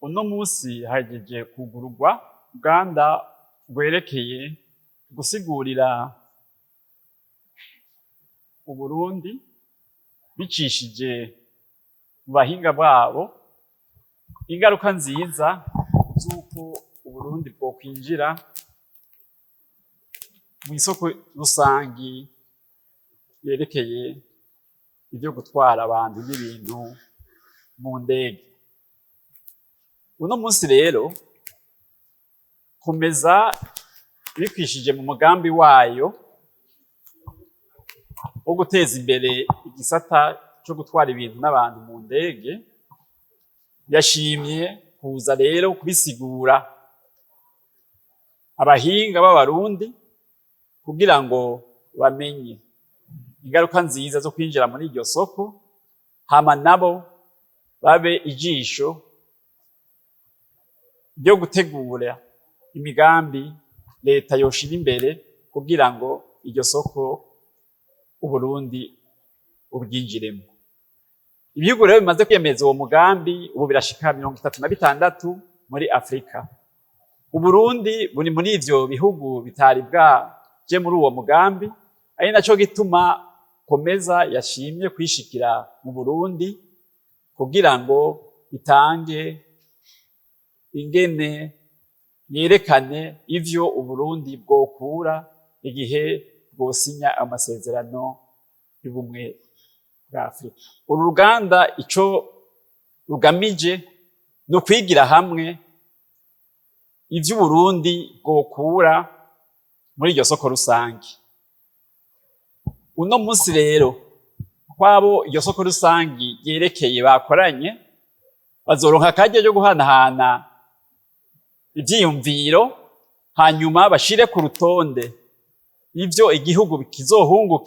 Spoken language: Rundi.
Uno musi hahejeje kwugururwa uruganda rwerekeye gusigurira Uburundi bicishije mu bahinga bwabo ingaruka nziza z'uko Uburundi bwokwinjira mw'isoko rusangi yerekeye ivyo gutwara abantu n'ibintu mu ndege. Uno musi rero COMESA ibikwishije mu mugambi wayo wo guteza imbere igisata co gutwara ibintu n'abantu mu ndege, yashimye kuza rero kubisigura abahinga b'Abarundi kugira ngo bamenye ingaruka nziza zo kwinjira muri iryo soko, hama nabo babe ijisho ryo gutegura imigambi leta yoshira imbere kugira ngo iryo soko Uburundi buryinjiremwo. Ibihugu rero bimaze kwiyemeza uwo mugambi ubu birashika 36 muri Afrika. Uburundi buri muri ivyo bihugu bitari bwaje muri uwo mugambi, ari naco gituma COMESA yashimye kwishikira mu Burundi kugira ngo itange ingene yerekane ivyo Uburundi bwokura igihe bwosinya amasezerano y'ubumwe bwa Afrika. Uru ruganda ico rugamije ni ukwigira hamwe ivyo Uburundi bwokura muri iryo soko rusangi. Uno musi rero kwabo iryo soko rusangi ryerekeye bakoranye, bazoronka akaryo ryo guhanahana ivyiyumviro, hanyuma bashire ku rutonde ivyo igihugu kizohungukira.